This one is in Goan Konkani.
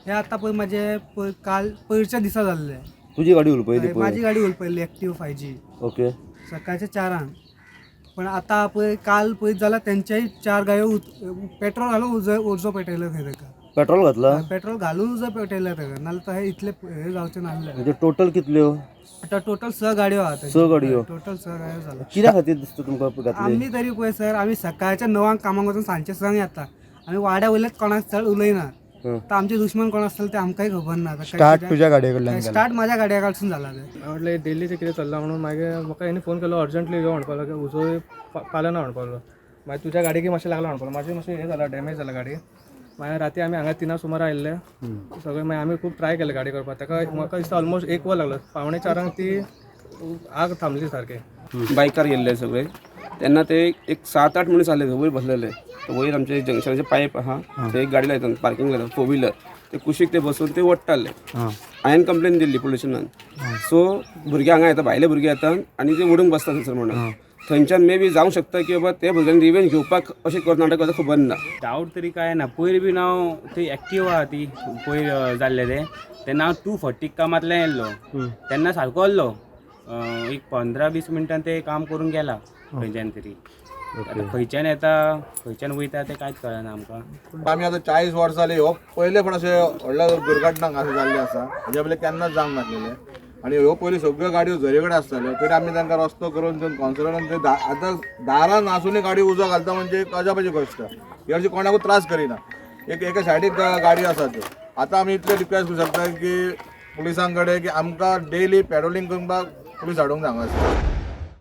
हे आतां पळय म्हाजे पयर काल पयरच्या दिसा जाल्लें. तुजी गाडी हुलपयली? म्हाजी पळय. गाडी हुलपयल्ली एक्टिव 5G. सकाळच्या 4क. पण आतां पळय काल पळयत जाल्यार तेंच्याय 4 गाडयो पेट्रोल घालून उजो उजो पेटयलो खंय तेका. पेट्रोल घातला? पेट्रोल घालून उजो पेटयला तेका, नाल्यार तशें इतलें हें जावचें नासलें. म्हणजे टोटल कितल्यो? आतां टोटल 6 गाडयो आहा. 6 गाडयो. टोटल 6 गाडयो जाला. कित्या खातीर दिसता तुमकां घातली? आमी तरी पळय सर, आमी सकाळच्या 9क कामाक वचून सांजचे 6क येता. आमी वाड्या वयलेच कोणाक चड उलयना. तर आमचे दुश्मन कोण आसतले ते आमकांय खबर ना. स्टार्ट तुज्या गाडये कडल्यान केला? स्टार्ट माझ्या गाडये कडसून जाला ते. हांवें म्हटलें दिल्लीचें कितें चल्लां म्हणून. मागीर म्हाका हेणी फोन केलो, अर्जंटली यो म्हणपाक लागलो, उजो पालना म्हणपाक लागलो. मागीर तुज्या गाडयेक मातशें लागला म्हणपाक लागलो. मातशें मातशें हें जाला, डॅमेज जाला गाडी. मागीर राती आमी हांगा 3 सुमार आयिल्ले सगळे. मागीर आमी खूब ट्राय केलें गाडी करपाक. ताका म्हाका दिसता ऑलमोस्ट 1 वर लागलो. 3:45 ती आग थांबली सारकी. बायकार गेल्ले सगळे तेन्ना ते एक 7-8 मनीस आसले वयर बसलेले. वयर आमचे जंक्शनाचे पायप आहा, थंय एक गाडी लायतात, पार्किंग लायतात फोर व्हिलर, ते कुशीक ते बसून ते ओडटाले. हांवें कंप्लेन दिल्ली पोलिसांक. सो भुरगे हांगा येता, भायले भुरगे येतात आनी ते ओडूंक बसता थंयसर म्हणून. थंयच्यान मे बी जावंक शकता की बाबा ते भुरग्यांनी रिवेंज घेवपाक अशें करता नाटक करता, खबर ना. डावट तरी काय ना. पयर बीन हांव थंय एक्टिवा आहा ती पयर जाल्लें तें, तेन्ना हांव 240 कामांतल्यान येयल्लो तेन्ना सारको आहलो. एक 15-20 मिनटान ते काम करून गेला खंयच्यान तरी. आतां खंयच्यान येता खंयच्यान वयता तें कांयच कळना आमकां. आमी आतां 40 वर्सां जाली, हो पयले फावट अशें व्हडल्या दुर्घटना हांगासर जाल्ली आसा. हेज्या पयलीं केन्नाच जावंक नासलेलें. आनी ह्यो पयलीं सगळ्यो गाडयो झरे कडेन आसताल्यो, तरी आमी तांकां रस्तो करून थंय कावन्सिलरान थंय आतां दारान आसुनूय गाडी उजो घालता म्हणजे एक अजापाची गोश्ट. ही अशी कोणाकूच त्रास करिना. एक एका सायडीक गाडयो आसा त्यो. आतां आमी इतलें रिक्वेस्ट करूं शकता की पुलिसां कडेन की आमकां डेली पेट्रोलिंग करपाक पुलीस हाडूंक जाय हांगासर.